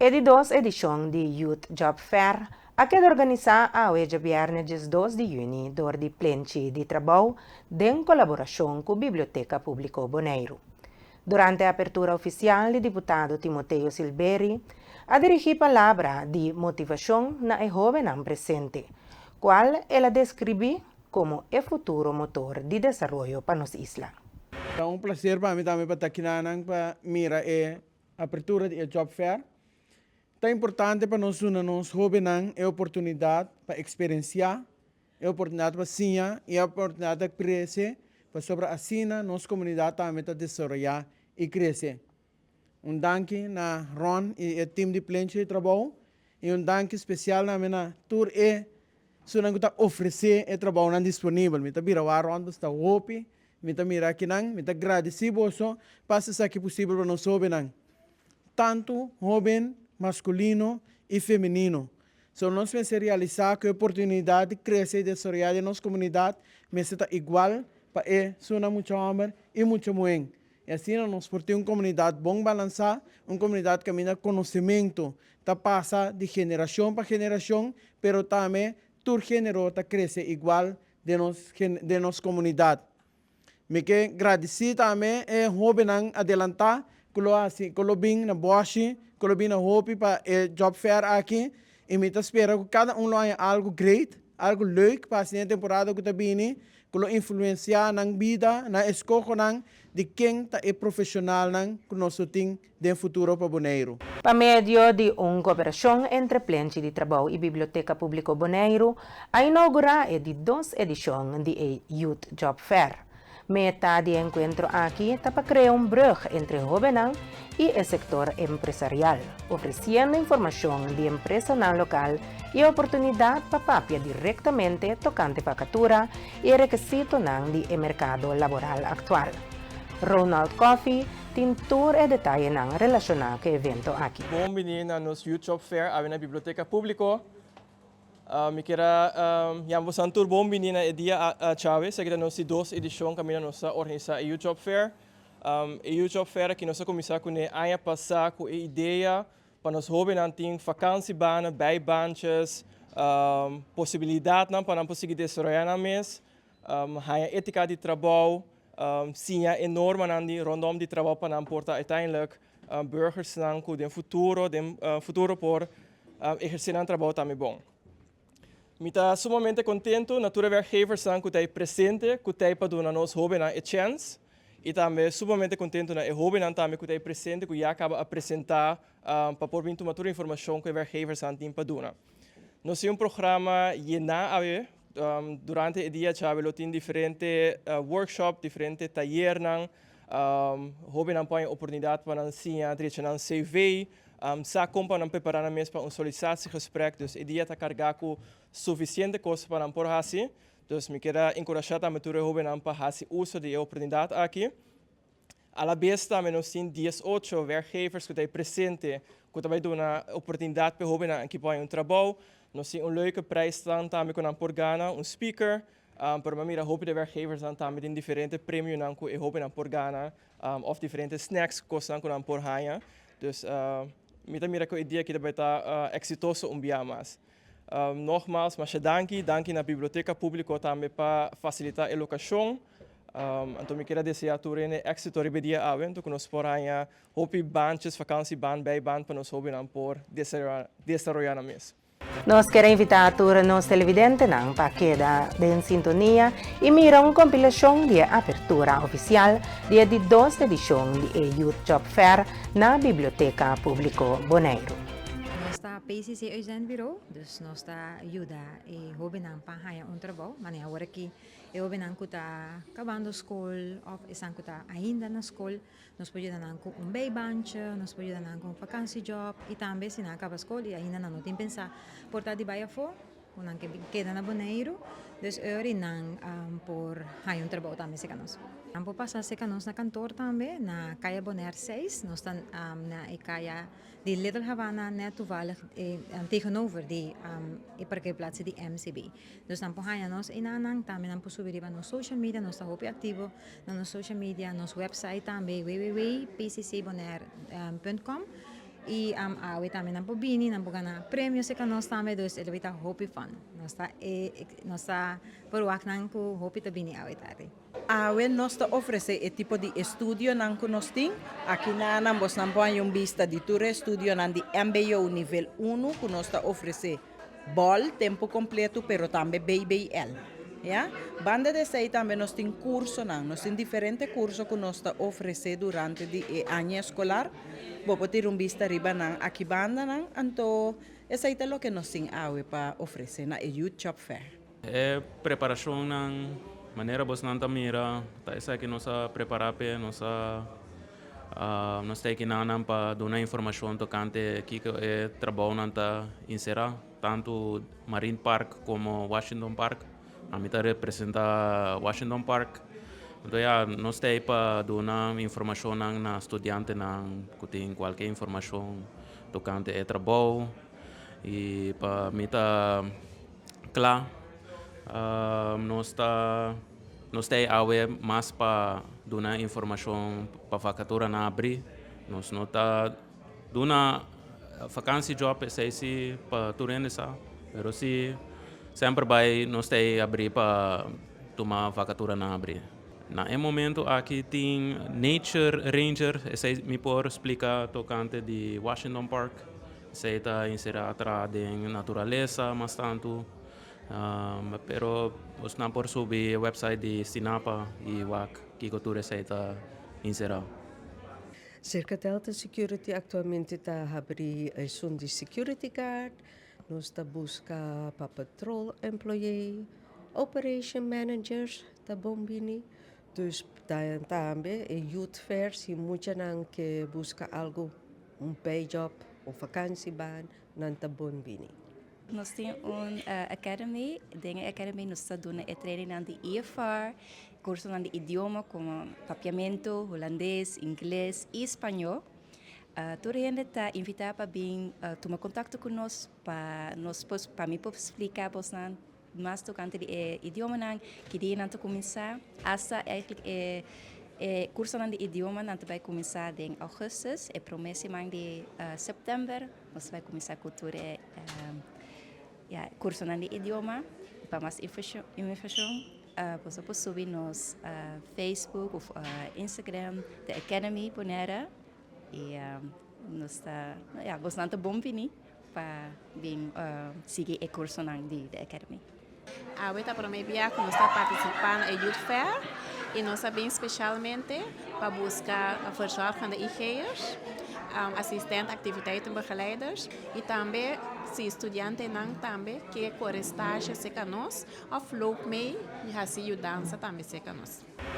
E di dos edishon di Youth Job Fair a keda organisá awe djabièrnè 12 di yüni dor di Plenchi di Trabou den kolaborashon ku Biblioteka Públiko Boneiru. Durante e apertura ofisial di diputado Timoteo Silberi a dirigí palabra di motivashon na e hóbennan presente, kual el a deskribí komo e futuro motor di desaroyo pa nos isla. Ta un placer pa mi tambe pa ta kinanan pa mira e apertura di e Job Fair. Ta importante pa nos duna nos hobennan e oportunidad pa experiencia, e oportunidad pa siña y e oportunidad pa crece, pasobra asina nos comunidad tambe ta desaroya y crece. Un danki na Ron y e team di Plenchi di Trabou y un danki special tambe na tur e esunnan cu ta ofrece e trabounan disponibel. Mi ta bira wak Ron pasobra ta hopi Mi ta mira akinan, mi ta gradisí boso pa hasi esaki posibel pa nos hóbennan, tantu hóben maskulino i femenino. So nos mester realisá ku e oportunidat di krese i desaroyá den nos komunidat mester ta igual pa e sunan mucha hòmber i mucha muhé. I asina nos por tin un komunidat bon balansá, un komunidat kaminda konosementu ta pasa di generashon pa generashon, pero tambe tur género ta krese igual den nos den nos komunidat. Mi ke gradisí tambe e hóbennan adelantá ku lo hasi ku lo bin na Bòshi, ku lo bin na Hopi pa e job fair aki i mi ta spera ku kada un lo haña algu great, algu leuk pa hasi den e temporada ku ta bini ku lo influensiá nan bida, nan eskohonan di ken ta e profeshonalnan ku nos lo tin den futuro pa Boneiru. Pa medio di un koperashon entre Plenchi di Trabou i Biblioteka Públiko Boneiru a inougurá e di dos edishon di e Youth Job Fair. Meta di e enkuentro aki ta pa krea un brùg entre hóbennan i e sektor empresarial, ofresiendo informashon di empresanan lokal i oportunidat pa papia direktamente tokante vakatura i e rekisitonan di e merkado laboral aktual. Ronald Coffie tin tur e detayenan relashoná ku e evento aki. Bon bini na nos Youth Job Fair awe na Biblioteka Públiko. Mi kier a yama bosan tur bon bini na e dia djawe. Esaki ta nos di dos edishon kaminda nos ta organisá e Youth Job Fair. E Youth Job Fair aki nos a kuminsá kuné aña pasá ku e idea pa nos hóbennan tin vakansibanen, bijbaantjes, posibilidatnan pa nan por sigui desaroyá nan mes. Haña étika di trabou, siña e normanan di rondom di trabou pa nan por ta uiteindelijk burgersnan ku den futuro den futuro por ehersé nan trabou tambe bon. Mi ta sumamente kontentu na tur e werkgeversnan ku ta ei presente ku ta ei pa duna nos hóbennan e chèns i tambe sumamente kontentu na e hóbennan tambe ku ta ei presente ku ya kaba a presentá pa por bin tuma tur e informashon ku e werkgeversnan tin pa duna. Nos tin un programa yená awe. Durante e dia djawe lo tin diferente workshop, diferente tayernan. Hóbennan por haña oportunidat pa nan siña drecha nan CV, sa kon pa nan prepará nan mes pa un sollicitatiegesprek. Dus e dia ta kargá ku sufisiente kos pa nan por hasi. Dus mi kier a enkurashá tambe tur e hóbennan pa hasi uso di e oportunidat aki. Alabes tambe nos tin 18 werkgevers ku ta ei presente ku ta bai duna oportunidat pa e hóbennan aki por haña un trabou. Nos tin un leuke prijsnan tambe ku nan por gana, un speaker, pero mi a mira hopi di e werkgeversnan tambe tin diferente premionan ku e hóbennan por gana òf diferente snacks, kosnan ku nan por haña. Dus mi ta mira ku e dia aki ta bai ta eksitoso un bia mas. Nogmaals masha danki, danki na Biblioteka Públiko tambe pa fasilitá e lokashon. Anto mi kier a desea tur hende éxito riba e dia awe, anto ku nos por haña hopi baantjes, vakansiebaan, bijbaan pa nos hóbennan por desaroyá nan mes. Nos kier a invitá tur nos televidentenan pa keda den sintonia i mira un kompilashon di e apertura ofisial di e di dos edishon di e Youth Job Fair na Biblioteka Públiko Boneiru. Nos ta PCC Uitzendbureau, dus nos ta yuda e hóbennan pa haña un trabou, manera awor aki E hóbennan ku ta kabando skol òf esnan ku ta ainda na skol, nos por yuda nan ku un bijbaantje, nos por yuda nan ku un vakansiejòb i tambe si nan a kaba skol i ainda nan no tin pensá por ta di bai afó ku nan ke keda na Boneiru, dus e ora nan por haña un trabou tambe serka nos. Nan por pasa serka nos na kantor tambe na Kaya Bonaire seis, nos ta na e kaya di Little Havana net toevallig tegenover di e parkeerplaats di MCB. Dus nan por haña nos enanan, tambe nan por subi riba nos social media, nos ta hopi aktivo na nos social media, nos website tambe www.pccbonaire.com. I awe tambe nan por bini, nan por gana premio serka nos tambe, dus e lo ta hopi fun. Nos ta verwacht nan ku hopi ta bini awe tardi. Awe nos ta ofresé e tipo di estudionan ku nos tin. Aki na nan boso por un bista di tur estudionan di MBO nivel 1 ku nos ta ofresé. BOL, tempu kompleto, pero tambe BBL. Ja? Banda di esei tambe nos tin kursonan, nos tin diferente kurso ku nos ta ofresé durante di aña eskolar. Bo por tira un bista riba nan aki banda nan, anto esei ta loke nos tin awe pa ofresé na Youth Job Fair. E preparashonnan, manera boso ta mira, ta esaki nos a prepará pa nos a nos tin akinan pa duna informashon tokante kiko e trabounan ta enserá, tantu Marine Park komo Washington Park. Ami ta representá Washington Park. Anto, ja, nos tin pa duna informashon na studiantenan ku tin kualke informashon tokante e trabou i pa mi ta kla, nos tin awe mas pa duna informashon pa vakaturanan habri. Nos no ta duna vakantiejob, esei si pa tur hende sa, pero si semper bai nos tin habri pa tuma vakaturanan habri. Na e momento aki tin Nature Ranger, esei mi por splika tokante di Washington Park. Esei ta enserá den naturalesa mas tantu. Pero boso por subi website di Stinapa i wak kiko tur esei ta enserá. Serka Delta Security aktualmente ta habri esun di security guard, nos ta buska pa patrol employee, operation managers ta bon bini. Dus tambe e youth fair, si muchanan ke buska algu, un bijjob of vakantiebaan, nan ta bon bini. Nos tin un academy, den e academy nos ta duna e training di EFR, kurso di idioma komo papiamentu, hulandes, ingles i spañó. Tur hende ta invitá pa bin tuma kontakto ku nos pa nos pa mi por splika mas tokante di idiomanan, ki dia nan ta kuminsá. Hasta eigenlijk e kurso di idioma nan bai kuminsá na ougùstùs, e promé siman di sèptèmber, nos bai kuminsá ku tur e ja, kurso di idioma. Pa mas informashon, bo por subi nos Facebook òf Instagram, The Academy Bonaire. I nos ta, ja, boso ta bon bini pa bin sigui e kurso di The Academy. Awe ta promé biaha ku nos ta partisipá na Youth Fair i nos a bin spesialmente pa buska verzorgende IG'ers, assistent activiteitenbegeleiders i tambe si studiantenan tambe ke kore stage serka nos òf loop mee i hasi yudansa tambe serka nos.